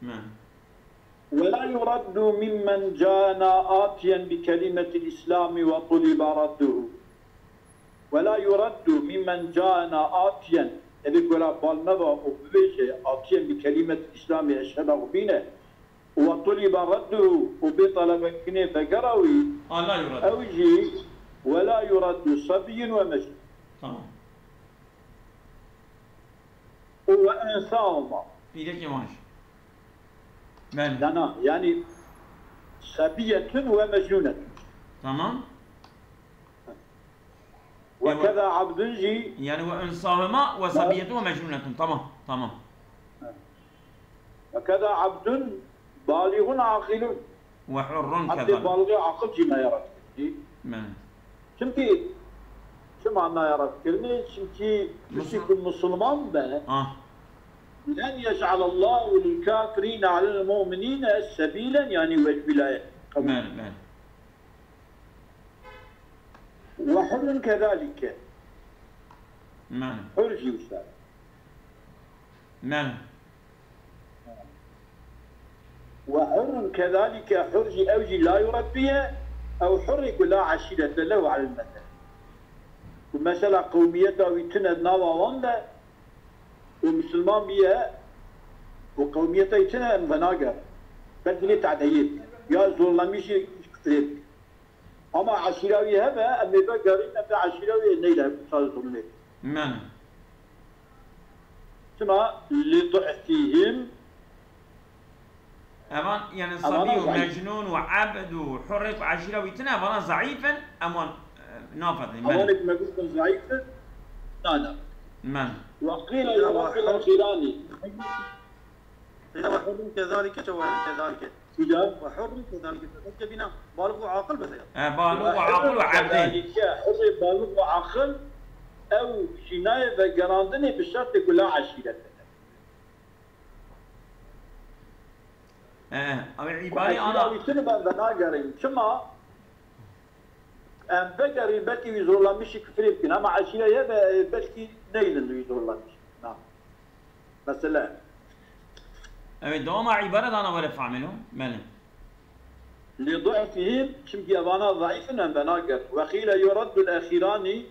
Belê. ولا يرد ممن جاءنا آتيا بكلمة الإسلام وطلب رده. ولا يرد ممن جاءنا آتيا. Evê ku ra bal neba û bibêje, آتيا بكلمة الإسلام, eşheda xwe bîne. وطلب رده, û bê telebekirinê vegera wî. Ha, la yurad. Ew jî, ولا يرد صبي ومجنون. Tamam. Û ve ensahuma. Pîrekê wan jî. Belê. Dana, yani sebiyetun ve mecnunetun. Tamam. Ve Ewa. keza abdun jî. Yani ve ensahuma ve sebiyetun ve mecnunetun. Tamam, tamam. Ve keza abdun baligun aqilun. Ve hurrun Hatta kezalik. Balixê aqil jî nayê red kirinî. Belê. Çimkî, çima nayê red kirinî? Çimkî Musul- tiştê ku misilman be, Ah. لن يجعل الله للكافرين على المؤمنين سبيلا, yani wekîlayet. Qebûl. Belê, belê. Ve hurrun kezalike. Belê. Hur jî wisa. Belê. Ve hurrun kezalike, hur jî, ew jî la yurebbiye, ew hurrê ku la eşîrete lehu alel mesele. Ku mesela qewmiyeta wî tune di nava wan de, û misilman biye, û qewmiyeta wî tune em venagerin. Belkî lê tadeyê bike. Ya zorlemîşê kufrê bike. Ama eşîra wî hebe, em ê vegerîn, em vê eşîra wî neyle hevdîsa zulmê. Belê. Çima? Li du'fihim. Evan, yani, Evan sabî û zayîf. Mecnûn û ebd û hurrê ku eşîra wî tune, evana zayîf in, em wan, e, nafedin. Belê. Evanê ku me gotin zayîf in, nane. Belê. Ve qîle Ya li ve rabbil hur- ehîranî. Îza ve hurrun kezalike, çawa yani kezalike? Îza? Ve hurrun kezalike. Kezalike bîna balix û aqil bise ya. E, balix û aqil û ebdê. Kezalike, hurrê balix û aqil, ew jî nayê vegerandinê bi şertê ku la eşîret e. E, ew îbarê ana. Eşîra wî tune ben venagerin. Çima? Em vegerîn, belkî wî zorlanmişî kufrê bikin, ama eşîreyê be, belkî neylin wî zorlanmiş. Na. Mesele. Evet, dewama îbare dana were famîlo. Belê. Li du'fihim, çimkî evana zayîf in, em venagerin. Ve qîle yureddul ehîranî,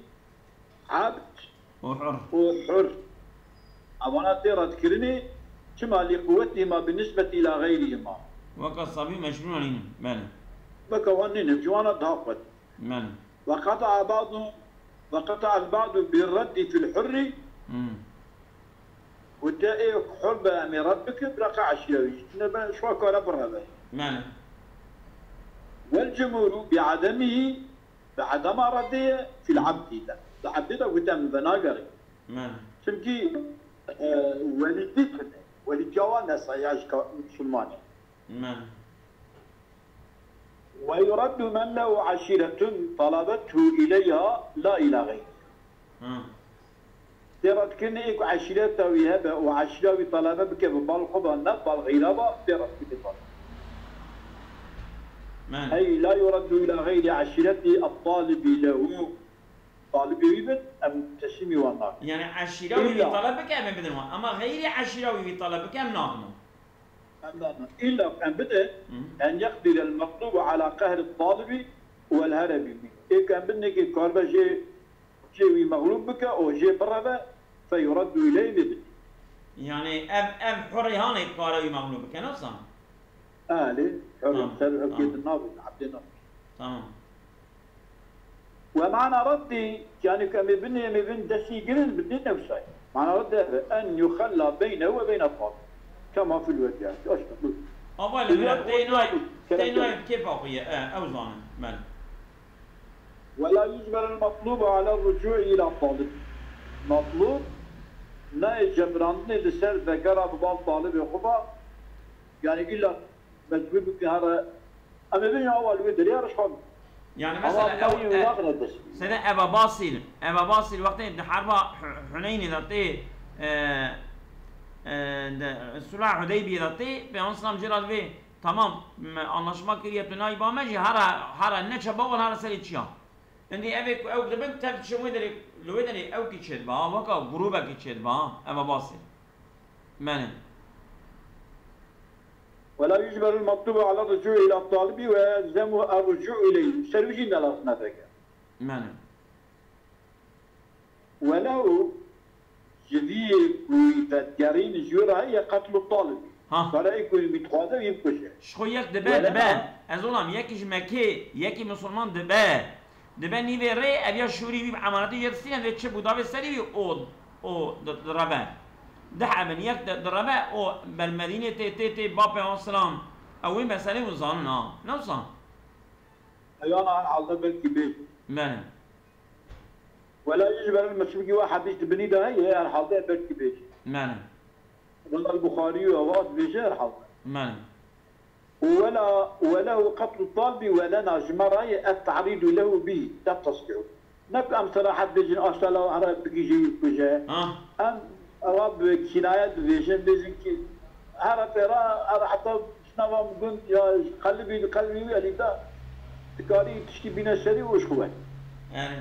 Ebd û hur. û hur. Evana tê redkirinê, çima lî quwetihima bi nisbet îla xeyrihima. Weke sabî û mecnûn nînin. Belê. Weke wan nînin, ji wana daha xwet. Belê. Ve qeta'a ba'du, ve qeta'el ba'du bi reddi fil hurri. Hmm. Û te ê hur be em ê red bikin, bi reqa eşîra wî. Ne be, şwa kare bireve. Belê. Vel cumhûru bi ademihî. Bi edema redê ye, fil ebdî de. Bi ebdî de gote em venagerin. Me. Çimkî, e, welîtî tune. Welîtiya wan ne saya ji ka-, misilmanê. Me. Ve yuraddu men lehu eşîretun talabethu ileyha la ila geyriha. Ha. Tê redkirinê ê ku eşîreta wî hebe û eşîra wî telebe bike bi bal xwe ve, ne bal xeyra ve, tê redkirinê bal. Men. Ey la yuraddu ila xeyri eşîreti et-talibi lehu. Talibê wî bin, em teslîmî wan nakin. Yani eşîra wî Îlla. Wî taleb bike, em ê bidin wan. Ama xeyrî eşîra wî wî taleb bike, em nadin wan. Em nadin. Îlla em bidin, Hı. En yeqdir el-metlubu ala qehri talibi vel herebi min. Ê ku em bidin, ê ku karibe jê, jê wî mexlûb bike û jê bireve, fe yuraddu ileyh, lê bidin. Yani ev, ev hurê hanê kare wî mexlûb bike, ne wisa? Elê, hurê, Tamam, ser hukê tamam. Din nabin, ebdê nabin. Tamam. Ve mana reddî, yani ku em ê bin, em ê bin destî girin, bi din newsay. Mana reddî ev e, en yuxella beynehu ve beyne talib. Kema fil wediyati. Aşta, buyur. Ava li Diğer mina teyna, oyunlar bu. Kerem teyna kerem. Kêfa xwe ye, e, ew zanin. Belê. Ve la yucberul metlubu ala rucu'i ila talib. Metlub nayê cebrandinê li ser vegera bi bal talibê xwe ba, yani illa mecbur bike here. Em ê bin ya wal wê derê ya rişxan. Yani mesela ev, e, sene Eba Basîr, Eba Basîr wextê di herba Hu-, Huneynê de tê, e, e, de Sulh Hudeybiyê de tê, Peygamber selam jê re divê, tamam, me anlaşma kiriye, tu nayî ba me jî, hara, hara neçe bawal hara serê çiya. Hindî ev ê ku ew dibin, tev dişin wê derê, li wê derê ew kî çêdiba, weka grûbekî çêdiba, Eba Basîr. Mene. Ve la yucberul metlubu ala rucu'i ila talibi ve yelzemu er-rucu'u ileyhi. Ser wî jî ne lazim e veke. Mene. Welew ji vî ku vedigerîn ji wî re heye qetlu talibî. Ha. Kare ku wî dixwaze wî bikuje. Ji xwe yek dibe, Wele dibe. Ha. Ez olam, yekî ji Mekê, yekî misilman dibe. Dibe nîvê rê, ev ya şûrî wî bi emanetê yê distîne, vê çi bû davê serî wî û, û di, direve. Dih ebin, yek di, direve û ber Medînê tê, tê, tê, ba pê silam. Ew wê meselê hûn zanin ha. Ne wisa? Eyana herhalde belkî bêjin. Mene. Wela yê ji ber min çimkî we hedîs di binî de heye, herhalde belkî bêjin. Mene. Wela Buxarî û ewa dibêje herhalde. Mene. Û wela, welehu qetlu talbi welena ji me re ye et-te'rîdu lehu bî, te tesrîhu. Ne ku em serahet bêjin, aşta la here bigihîje wî bikuje. Ha. Em ewa bi kînaye dibêjin, bêjin ki here pêra, here heta ji nava min gund ya ji qelibî, di qelbî wî elî de dikarî tiştî bîne serî û ji xwe were. Yani.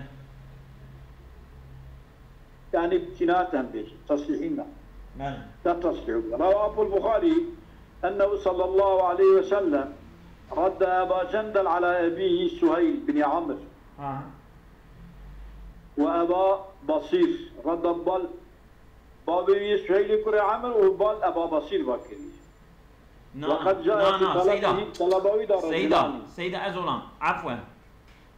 Yani kînayet em bêjin, tesrîhî ne. Belê. Ne tesrîh. Rawa Abul Buxarî, ennehu sallallahu aleyhi ve sellem radde Eba Cendel ala ebihi Suheyl bin Amr. Ha. Ve Eba Basîr. Radde bal, bavê wî Suheylê kurê Amr û bal Eba Basîr va kiriye. Na, Ve qed cae na, fi na, Seyda. Talabihi, talaba wî de Seyda, reculanî. Seyda, ez olam. Afwen.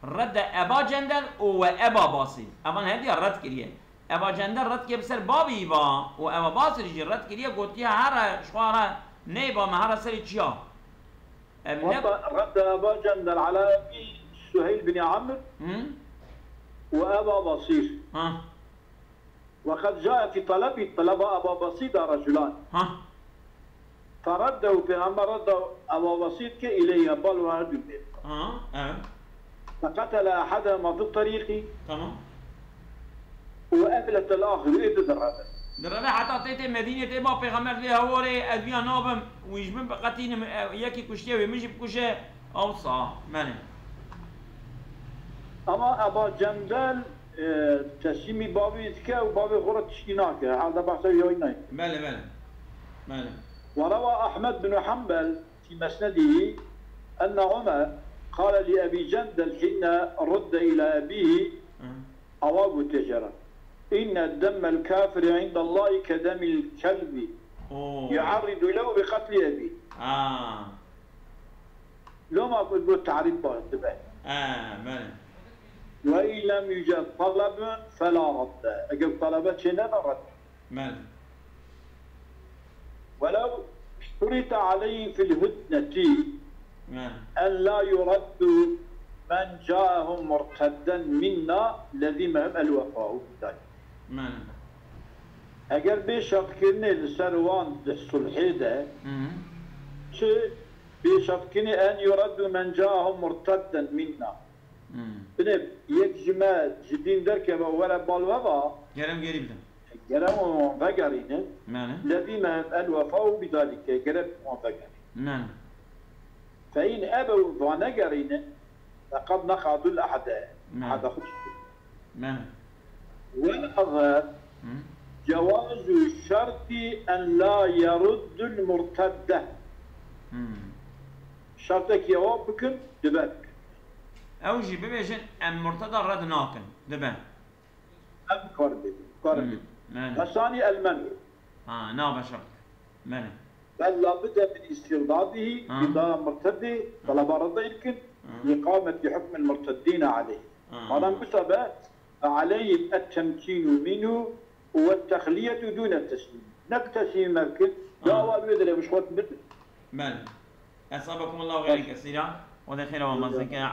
Redde Eba Cendel û we Eba Basîr. Evan hevdiya red kiriye. Eba Cendel red kiriye bi ser bavê wî va û Eba Basîr jî red kiriye, gotiye, here ji xwe re neyê ba me, here serê çiya. Em ne Hatta redde Eba Cendel ala Ebî Suheyl bin Amr Hı? Ve Eba Basîr. Ha. Ve qed cae fi talabî, talaba Eba Basîr de reculan. Ha. Fereddehu, Pêxember redda Eba Basîr ke îleyhî, bal wan her du bê. Ha, evet. Feketele ehedehuma fi terîqî. Tamam. Ve efletel axir, ê di direve. Direve heta tê tê Medînê tê ba Pêxember vê hewarê, ez viya nabim, wî ji min biqetînim, e, yekî kuştiye wê min jî bikuje, ew sa, menê. Ama Eba Cendel e, teslîmî bavê dike û bavê xwe re tiştî nake. Herhalde behsa wî nayê. Belê, belê. Belê. Ve rewa Ahmed bin Hanbel fî mesnedîhî enne Umer qale li Ebî Cendel hîne rudde îla ebîhî, Hı. Awa gotiye jê re. Înne demmel kafiri îndellahî ke demil kelbi. Oo. Yu'erridu lehu bi qetlî ebî. Ha. Loma ku got tarîf baş dibe. He, belê. Ve in lem yuced talebun fela radde. Eger talebe çê nebe red. Belê. Welev şturite aleyhim fil hudneti Belê. En la yuraddu men caehum murtedden minna lezimehum el wefau. Belê. Eger bê şertkirinê li ser wan di sulhê de Hı hı. çi Bê şertkirinê en yuraddu men caahum murtedden minna. Hmm. Binê yek ji me ji dîn derkeve û were bal we va. Gerem gerî bidin. Gere wan vegerînin. Mene. لزمهم الوفاء بذلك. Gere wan vegerînin. Mene. فإن أبوا, vanegerînin, فقد نقضوا العهد. Mene. Ahda xwe çû. Mene. والأظهر Hı. جواز شرط أن لا يرد المرتد. Hmm. Şertekî ewa bikin, dibe bikin. Ew jî bibêjin, em murteda red nakin. Dibe. Em kar bibin, kar bibin. Mene. Ve sani el men'u. Ha, nabe şert. Mene. Bel la budde min îstîrdadihî, Ha. îda murtedî, teleba redê bikin, Ha. lîqameti hukmil murteddîne aleyh. Ha. Madem wisa be, فعليهم التمكين منه والتخلية دون التسليم. Ne bi teslîmî me bikin, Ha. ya wa li wê derê bi xwe bitin. Mene. Esabakumullahu xeyran kesîra. Xwedê xêra we mezin ke.